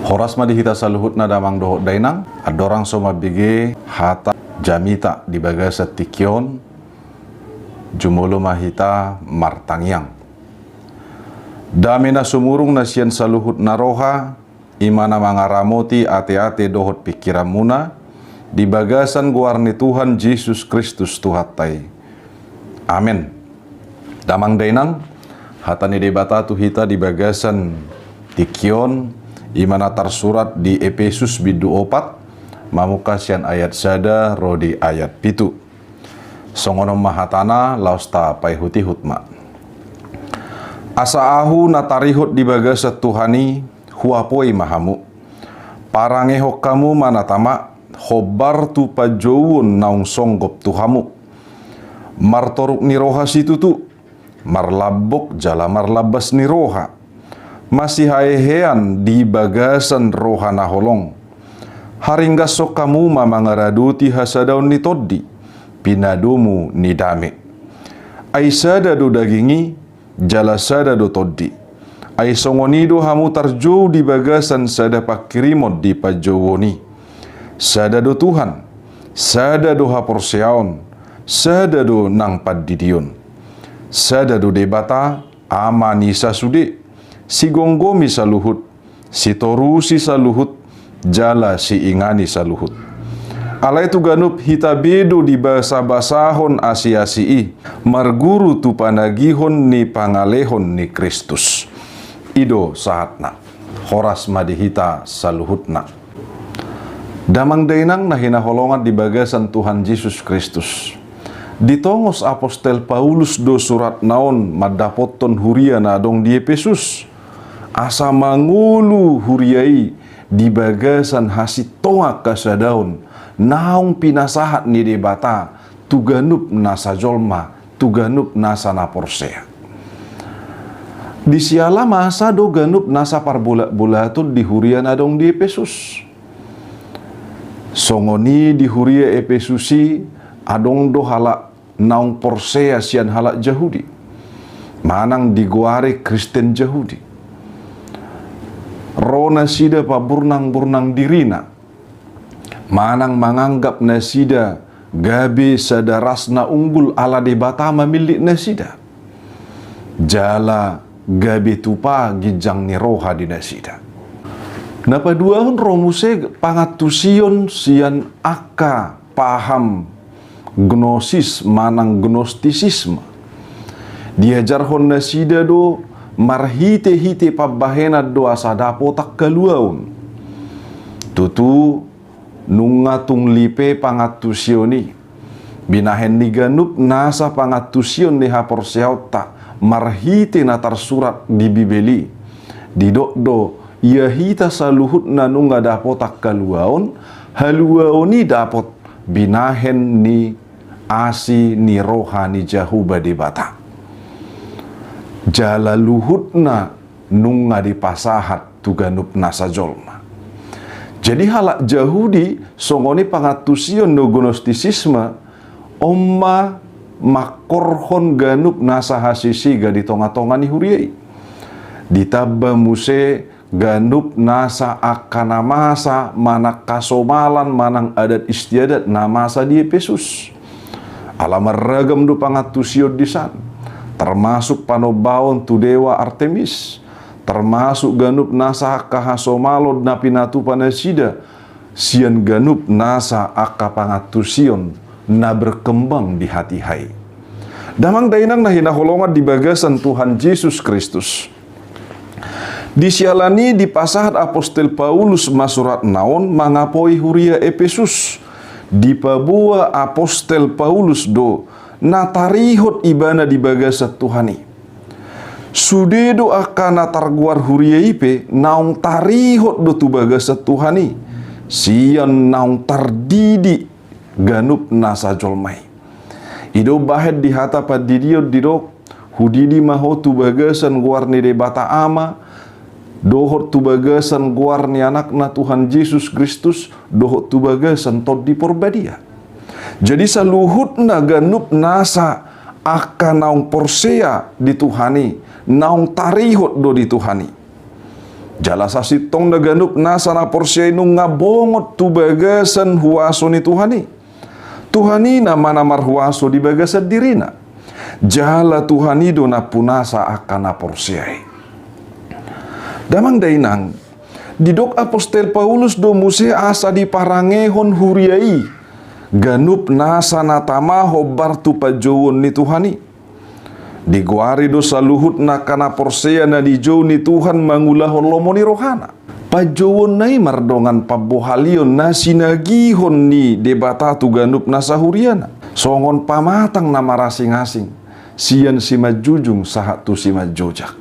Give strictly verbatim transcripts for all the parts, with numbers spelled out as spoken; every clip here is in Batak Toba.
Horas ma di hita saluhutna damang dohot dainang, andorang so mambege hata jamita di bagasan tingki on, jumolo ma hita martangiang. Dame na sumurung na sian saluhut na roha, i ma na mangaramoti ateate dohot pingkiranmuna, di bagasan goar ni Tuhan Jesus Kristus Tuhanta i. Amen. Damang dainang, hata ni Debata tu hita di bagasan tingki on, i ma na tarsurat di Epesus bindu opat, mamungka sian ayat sada ro di ayat pitu. Songon on ma hatana, laos tapaihutihut ma. Asa ahu na tarihot di bagasan Tuhan i, huapoi ma hamu. Parangehon hamu ma na tama, hombar tu panjouon naung songgop tu hamu. Martoruk ni roha situtu, marlambok jala marlambas ni roha. Masihahean di bagasan roha na holong. Haringgashon hamu ma mangaradoti hasadaon ni Tondi, pinadomu ni dame. Ai sada do daging i, jala sada do Tondi. Ai songon i do hamu tarjou di bagasan sada pangkirimon di panjouon i. Sada do Tuhan, sada do haporseaon, sada do nang pandidion. Sada do Debata, Ama ni sasude, sigomgomi saluhut, sitorusi saluhut, jala siingani saluhut. Alai tu ganup hita be do dibasabasahon asiasi i, marguru tu panagihon ni pangalehon ni Kristus. I do sahatna. Horas ma di hita saluhutna. Damang dainang na hinaholongan di bagasan Tuhan Jesus Kristus. Ditongos apostel Paulus do suratna on mandapothon huria na adong di Epesus. Asa mangolu huria i di bagasan hasintongan hasadaon naung pinasahat ni Debata tu ganup nasa jolma, tu ganup nasa na porsea. Disiala masa do ganup nasa parbolatbolaton di huria na adong di Epesus. Songon i di huria Epesus i adong do halak naung porsea sian halak Jahudi. Manang digoari Kristen Jahudi. Ro nasida paburnangburnang dirina. Manang manganggap nasida gabe sada ras na unggul ala Debata mamillit nasida. Jala gabe tupa ginjang ni roha di nasida. Na paduahon ro muse pangantusion sian angka paham gnosis manang gnostisisme. Diajarhon nasida do marhitehite pambahenan do asa dapot angka haluaon. Tutu nunga tung lipe pangantusion i. Binahen ni ganup nasa pangantusion ni haporseaonta marhite na tarsurat di Bibel i. Didok do, ia hita saluhutna nunga dapot angka haluaon, haluaon i dapot binahen ni asi ni roha ni Jahowa Debata. Jala luhutna nunga dipasahat tu ganup nasa jolma. Jadi halak Jahudi songon i pangantusion do gnostisisme, on ma mangkorhon ganup nasa hasisiga di tongatonga ni huria i. Ditamba muse ganup nasa angka na masa manang hasomalan manang adat istiadat na masa di Epesus. Ala marragam do pangantusion disan, termasuk panombaon tu dewa Artemis, termasuk ganup nasa angka hasomalon na pinatupa nasida, sian ganup nasa angka pangantusion na berkembang di hatiha i. Damang dainang na hinaholongan di bagasan Tuhan Jesus Kristus. Disiala ni i dipasahat apostel Paulus ma suratna on mangapoi huria Epesus. Dipaboa apostel Paulus do na tarihot ibana di bagasan Tuhan i. Sude do angka na targoar huria i pe naung tarihot do tu bagasan Tuhan i. Sian naung tardidi ganup nasa jolma i. I do bahen di hata pandidion didok, hudidi ma ho tu bagasan goar ni Debata Ama, dohot tu bagasan goar ni Anakna Tuhan Jesus Kristus, dohot tu bagasan Tondi Porbadia. Jadi saluhutna ganup nasa angka naung porsea di Tuhan i, naung tarihot do di Tuhan i. Jala sasintongna ganup nasa na porsea i nunga bongot tu bagasan huaso ni Tuhan i. Tuhan i nama na marhuaso di bagasan dirina. Jala Tuhan i do nampunasa angka na porsea i. Damang dainang, didok apostel Paulus do muse asa diparangehon huria i ganup nasa na tama hombar tu panjouon ni Tuhan i. Digoari do saluhutna angka na porsea na dijou ni Tuhan mangulahon lomo ni rohana. Panjouonna i mardongan pambohalion na sinagihon ni Debata tu ganup nasa huriana, songon pamatang na marasing-asing sian simanjujung sahat tu simanjojak.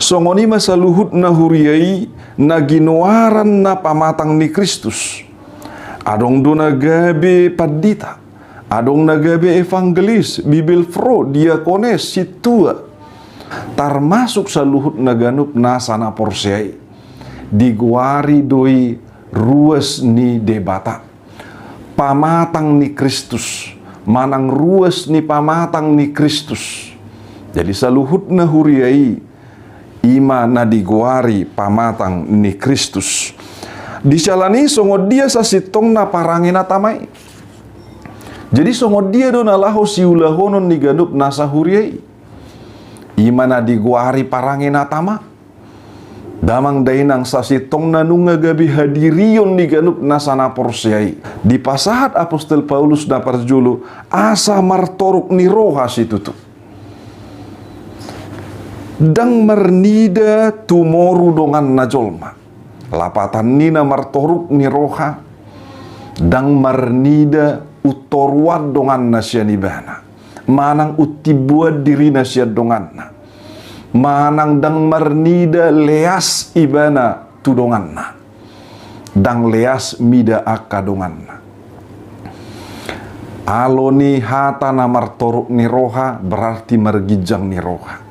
Songon i ma saluhutna huria i na ginoaran na pamatang ni Kristus. Adong do na gabe pandita, adong na gabe evangelis, bibelvrouw, diakones, sintua. Tarmasuk saluhutna ganup nasa na porsea i digoari do i ruas ni Debata, pamatang ni Kristus, manang ruas ni pamatang ni Kristus. Jadi saluhutna huria i, i ma na digoari pamatang ni Kristus. Di siala ni i, songon dia sasintongna parange na tama i? Jadi songon dia do na laho siulahonon ni ganup nasa huria i? I ma na digoari parange na tama. Damang dainang, sasintongna nunga gabe hadirion ni ganup nasa na porsea i, dipasahat apostel Paulus na parjolo asa martoruk ni roha situtu. Ndang marnida tumoru donganna jolma. Lapatan ni na martoruk ni roha, ndang marnida untoruan donganna sian ibana, manang untimboan dirina sian donganna, manang ndang marnida leas ibana tu donganna, ndang leas mida angka donganna. Alo ni hata na martoruk ni roha berarti marginjang ni roha.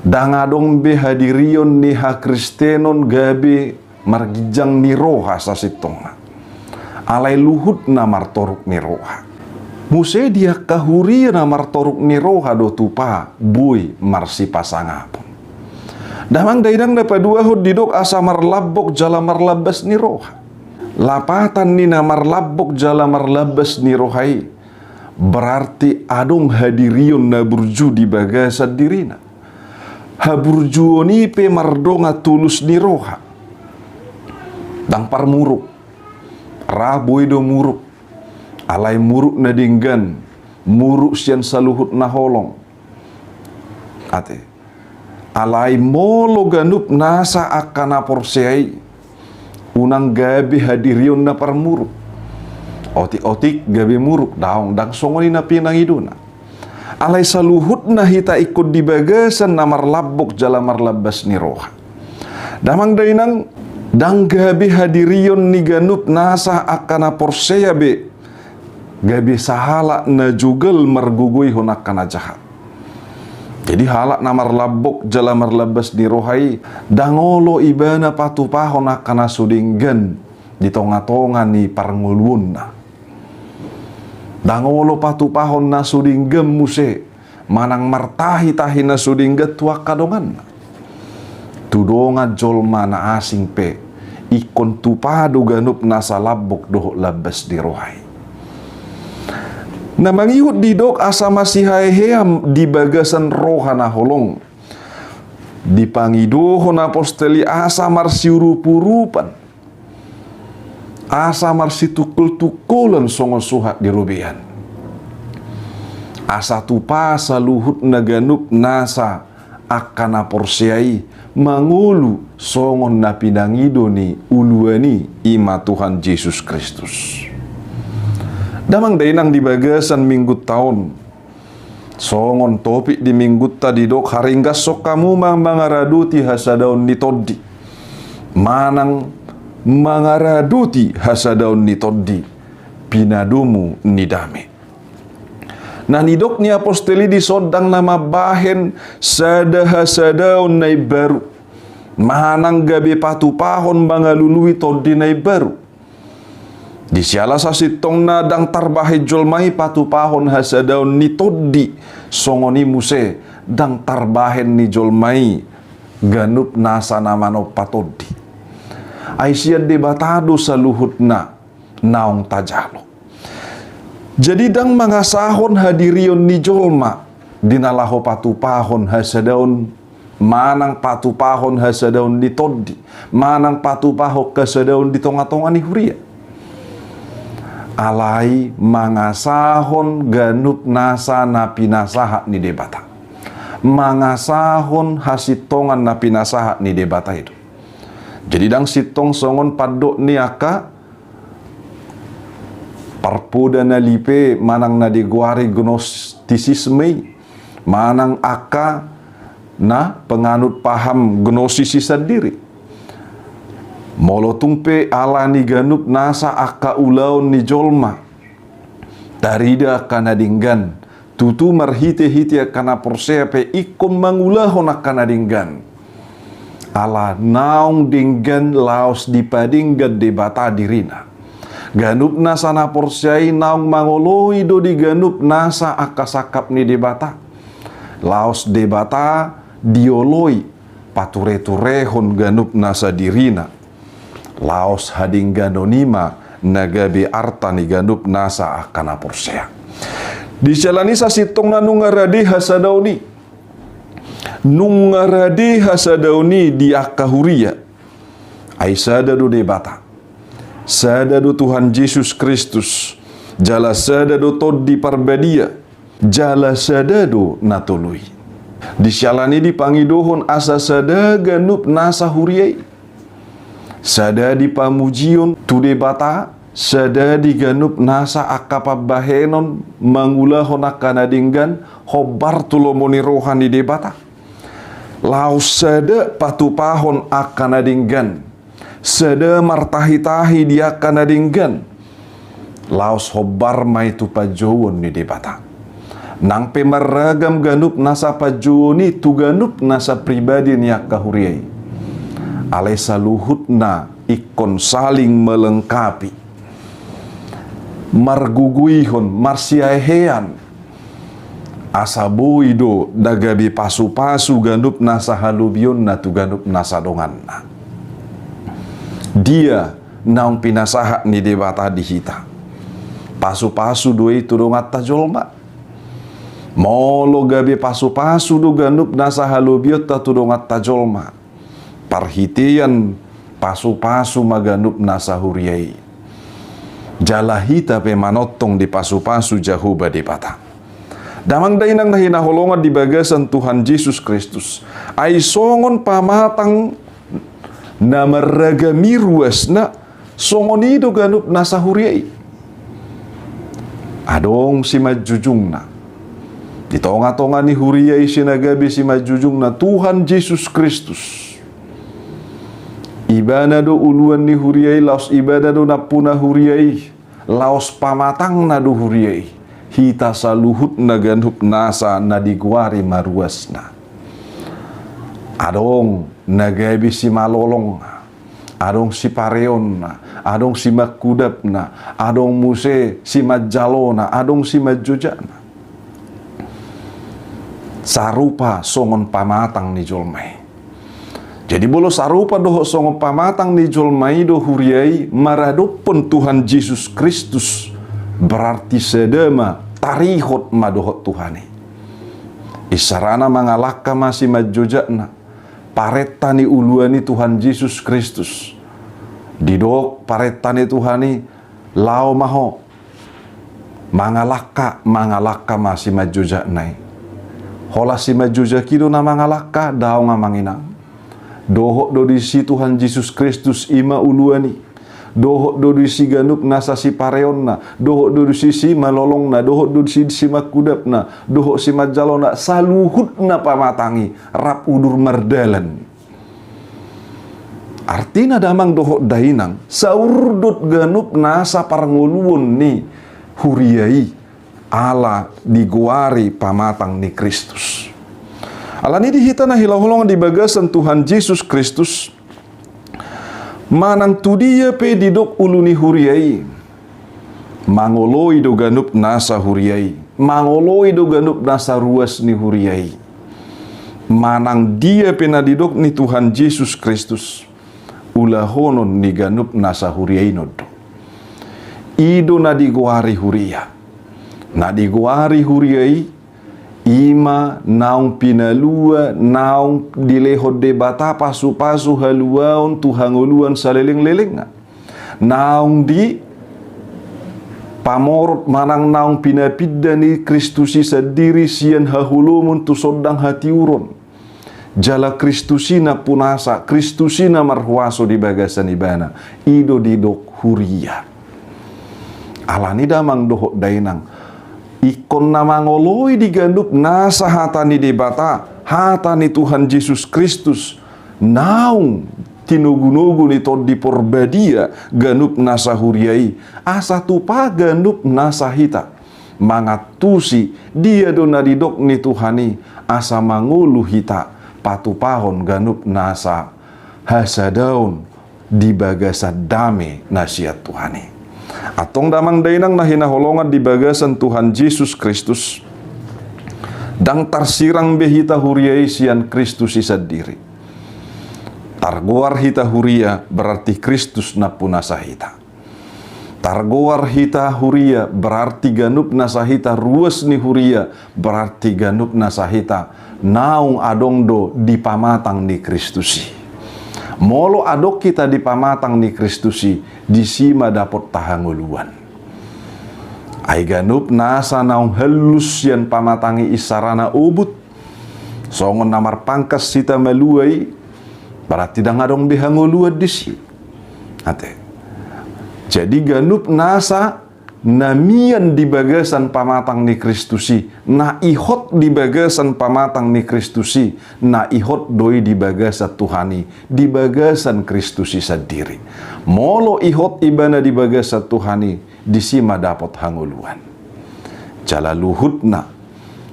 Ndang adong be hadirion ni hakristenon gabe marginjang ni roha sasintongna. Alai luhutna martoruk ni roha. Muse di angka huria na martoruk ni roha do tupa boi marsipasangapon. Damang dainang, na paduahon didok asa marlambok jala marlambas ni roha. Lapatan ni na marlambok jala marlambas ni roha i berarti adong hadirion na burju di bagasan dirina. Haburjuon i pe mardongan tulus ni roha. Ndang parmuruk. Ra boi do muruk. Alai muruk na denggan, muruk sian saluhut na holong. Ate. Alai molo ganup nasa angka na porsea i, unang gabe hadirion na parmuruk. Otik-otik gabe muruk, daong, ndang songon i na pinangidona. Alai saluhutna hita ingkon di bagasan na marlambok jala marlambas ni roha. Damang dainang, ndang gabe hadirion ni ganup nasa angka na porsea be gabe sahalak na jugal margogoihon angka na jahat. Jadi halak na marlambok jala marlambas ni roha i, ndang olo ibana patupahon angka na so denggan di tonga-tonga ni parngoluonna. Ndang olo patupahon na so denggan muse, manang martahi-tahi na so denggan tu angka donganna. Tu dongan jolma na asing pe, ingkon tupa do ganup nasa lambok dohot lambas ni roha i. Na mangihut didok asa masihaehean di bagasan roha na holong. Dipangidohon apostel i asa marsiurup-urupan, asa marsitungkol-tungkolan songon suhat di robean. Asa tupa saluhutna ganup nasa angka na porsea i mangolu songon na pinangido ni uluan i, i ma Tuhan Jesus Kristus. Damang dainang, di bagasan minggunta on, songon topik di minggunta didok haringgashon hamu ma mangaradoti hasadaon ni tondi, manang mangaradoti hasadaon ni tondi, pinadomu ni dame. Na nidok ni apostel i dison ndang na mambahen sada hasadaon na imbaru, manang gabe patupahon mangalului tondi na imbaru. Di siala sasintongna ndang tarbahen jolma i patupahon hasadaon ni tondi, songon i muse ndang tarbahen ni jolma i ganup nasa na manompa tondi. Ai sian Debata do saluhutna naung tajalo. Jadi ndang mangasahon hadirion ni jolma di na laho patupahon hasadaon, manang patupahon hasadaon ni tondi, manang patupahon hasadaon di tonga-tonga ni huria. Alai mangasahon ganup nasa na pinasahat ni Debata, mangasahon hasintongan na pinasahat ni Debata i do. Jadi ndang sintong songon pandok ni angka parpoda na lipe manang na digoari gnostisisme i, manang angka na penganut paham gnosis i sandiri. Molo tung pe ala ni ganup nasa angka ulaon ni jolma tarida angka na denggan, tutu marhite-hite angka na porsea pe ingkon mangulahon angka na denggan. Ala naung denggan laos dipadenggan Debata dirina. Ganup nasa na porsea i naung mangoloi do di ganup nasa angka sangkap ni Debata. Laos Debata dioloi pature-turehon ganup nasa dirina. Laos hadengganon i ma na gabe arta ni ganup nasa angka na porsea. Di siala ni i sasintongna nunga rade hasadaon i. Nunga rade hasadaon i di angka huria. Ai sada do Debata. Sada do Tuhan Jesus Kristus. Jala sada do Tondi Parbadia. Jala sada do na tolu i. Di siala ni i dipangidohon asa sada ganup nasa huria i. Sada di pamujion tu Debata, sada di ganup nasa angka pambahenon mangulahon angka na denggan, hombar tu lomo ni roha ni Debata. Laos sada patupahon angka na denggan, sada martahi-tahi di angka na denggan. Laos hombar ma i tu panjouon ni Debata. Nang pe marragam ganup nasa panjouon i tu ganup nasa pribadi ni angka huria i. Alai saluhutna ingkon saling melengkapi. Marguguihon, marsiahean. Asa boi do na gabe pasu-pasu ganup nasa halobionna tu ganup nasa donganna. Dia naung pinasahat ni Debata di hita. Pasu-pasu do i tu donganta jolma. Molo gabe pasu-pasu do ganup nasa halobionta tu donganta jolma. Parhitean pasu-pasu ma ganup nasa huria i. Jala hita pe manongtong dipasu-pasu Jahowa Debata. Damang dainang na hinaholongan di bagasan Tuhan Jesus Kristus. Ai songon pamatang na marragam i ruasna, songon i do ganup nasa huria i. Adong simanjujungna. Di tonga-tonga ni huria i si na gabe simanjujungna Tuhan Jesus Kristus. Ibana do uluan ni huria i, laos ibana do nampuna huria i, laos pamatangna do huria i. Hita saluhutna ganup nasa na digoari ma ruasna. Adong na gabe simalolongna. Adong sipareonna, adong simangkudapna, adong muse simanjalona, adong simanjojakna. Sarupa songon pamatang ni jolma i. Jadi molo sarupa dohot songon pamatang ni jolma i do huria i maradophon Tuhan Jesus Kristus, berarti sada ma, tarihot ma dohot Tuhan i. Isarana mangalangka ma simanjojakna. Parenta ni uluan i Tuhan Jesus Kristus. Didok parenta ni Tuhan i, laho ma ho. Mangalangka, mangalangka ma simanjojakna i. Holan simanjojak i do na mangalangka, daong amang inang. Dohot do disi Tuhan Jesus Kristus i ma uluan i. Dohot do disi ganup nasa sipareonna, dohot do disi simalolongna, dohot do disi simangkudapna, dohot simanjalona, saluhutna pamatang i, rap udur mardalan. Artina damang dohot dainang, saurdot ganup nasa parngoluon ni huria i, ala digoari pamatang ni Kristus. Alani i di hita na hinaholongan di bagasan Tuhan Jesus Kristus, manang tu dia pe didok ulu ni huria i, mangoloi do ganup nasa huria i, mangoloi do ganup nasa ruas ni huria i. manang dia pe na didok ni Tuhan Jesus Kristus, ulahonon ni ganup nasa huria i non do. I do na digoari huria. Na digoari huria i, i ma naung pinalua, naung dilehon Debata pasupasu haluaon tu hangoluan salelenglelengna. Naung dipamorot manang naung pinapinda ni Kristus i sandiri sian haholomon tu sondang hatiuron. Jala Kristus i nampunasa, Kristus i na marhuaso di bagasan ibana, i do didok huria. Alani i damang dohot dainang, ingkon na mangoloi di ganup nasa hata ni Debata, hata ni Tuhan Jesus Kristus, naung tinogunogu ni Tondi Porbadia ganup nasa huria i, asa tupa ganup nasa hita mangantusi dia do na didok ni Tuhan i, asa mangolu hita patupahon ganup nasa hasadaon di bagasan dame na sian Tuhan i. Antong damang dainang na hinaholongan di bagasan Tuhan Jesus Kristus, ndang tarsirang be hita huria i sian Kristus i sandiri. Targoar hita huria berarti Kristus nampunasa hita. Targoar hita huria berarti ganup nasa hita ruas ni huria, berarti ganup nasa hita naung adong do di pamatang ni Kristus i. Molo adong hita di pamatang ni Kristus i, disi ma dapot hangoluan. Ai ganup nasa naung hallus sian pamatang i isarana obut, songon na marpangkas hita malua i, berarti ndang adong be hangoluan disi. Ate. Jadi ganup nasa na mian di bagasan pamatang ni Kristus i, na ihot di bagasan pamatang ni Kristus i, na ihot do i di bagasan Tuhan i, di bagasan Kristus i sandiri. Molo ihot ibana di bagasan Tuhan i, disi ma dapot hangoluan. Jala luhutna,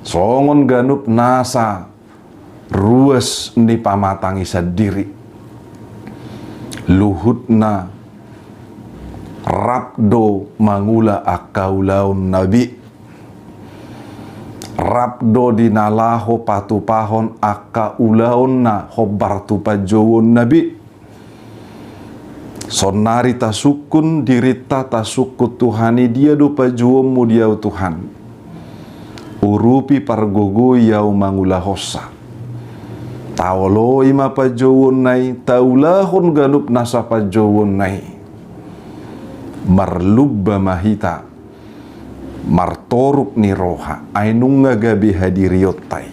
songon ganup nasa ruas ni pamatang i sandiri, luhutna rap do mangula angka ulaonna be. Rap do di na laho patupahon angka ulaonna hombar tu panjouonna be. Saonnari tasungkun dirinta, tasungkun Tuhan i, dia do panjouonmu di ahu Tuhan. Urupi, pargogoi ahu mangulahonsa. Taoloi ma panjouonna i, taulahon ganup nasa panjouonna i. Marlumba ma hita martoruk ni roha, ai nunga gabe hadirionta i.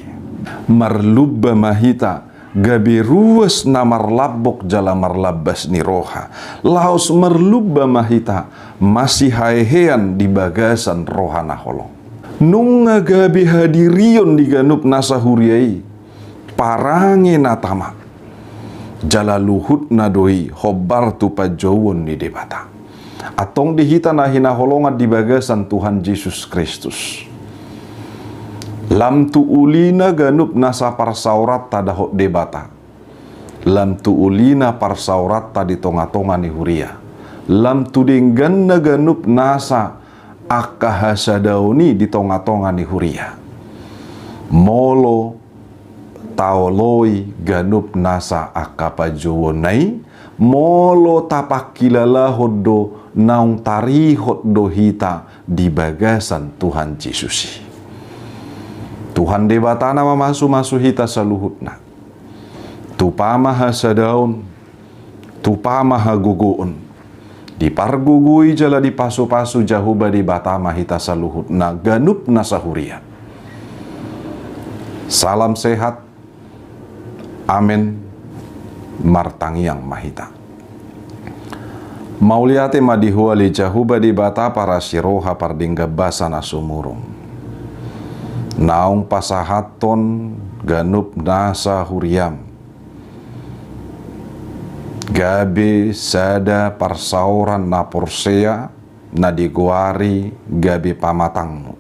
Marlumba ma hita gabe ruas na marlambok jala marlambas ni roha. Laos marlumba ma hita masihahean di bagasan roha na holong. Nunga gabe hadirion di ganup nasa huria i parange na tama. Jala luhutna do i hombar tu panjouon ni Debata. Antong di hita na hinaholongan di bagasan Tuhan Jesus Kristus. Lam tu ulina ganup nasa parsaoranta dohot Debata. Lam tu ulina parsaoranta di tongatonga ni huria. Lam tu dengganna ganup nasa angka hasadaon i di tongatonga ni huria. Molo taoloi ganup nasa angka panjouonna i, molo tapangkilalahon do naung tarihot do hita di bagasan Tuhan Jesus i. Tuhan Debata na mamasumasu hita saluhutna. Tupa ma hasadaon, tupa ma hagogoon. Dipargogoi jala dipasupasu Jahowa Debata ma hita saluhutna ganup nasa huria. Salam sehat. Amen. Martangiang ma hita. Mauliate ma di Ho ale Jahowa Debata parasi roha pardenggan basa na sumurung. Naung pasahathon ganup nasa huriam gabe sada parsaoran na porsea na digoari gabe pamatangmu.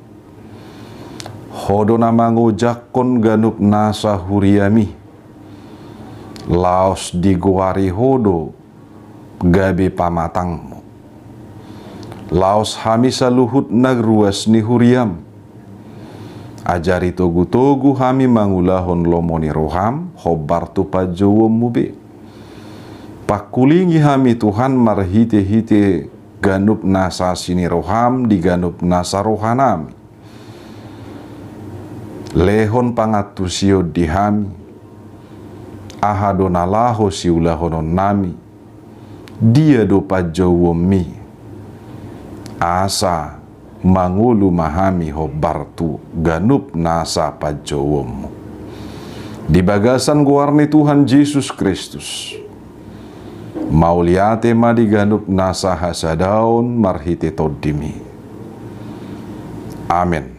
Ho do na mangojakhon ganup nasa huriam i. Laos digoari Ho do gabe pamatangmu. Laos hami saluhutna ruas ni huriam. Ajari togu-togu hami mangulahon lomo ni roham, hombar tu panjouonmu be. Pangkulingi hami Tuhan marhite-hite ganup nasa asi ni roham di ganup nasa rohanami. Lehon pangantusion di hami, aha do na laho siulahononnami, dia do panjouonmi, asa mangolu ma hami hombar tu ganup nasa panjouonmu. Di bagasan goar ni Tuhan Jesus Kristus, mauliate ma di ganup nasa hasadaon marhite tondimi. Amen.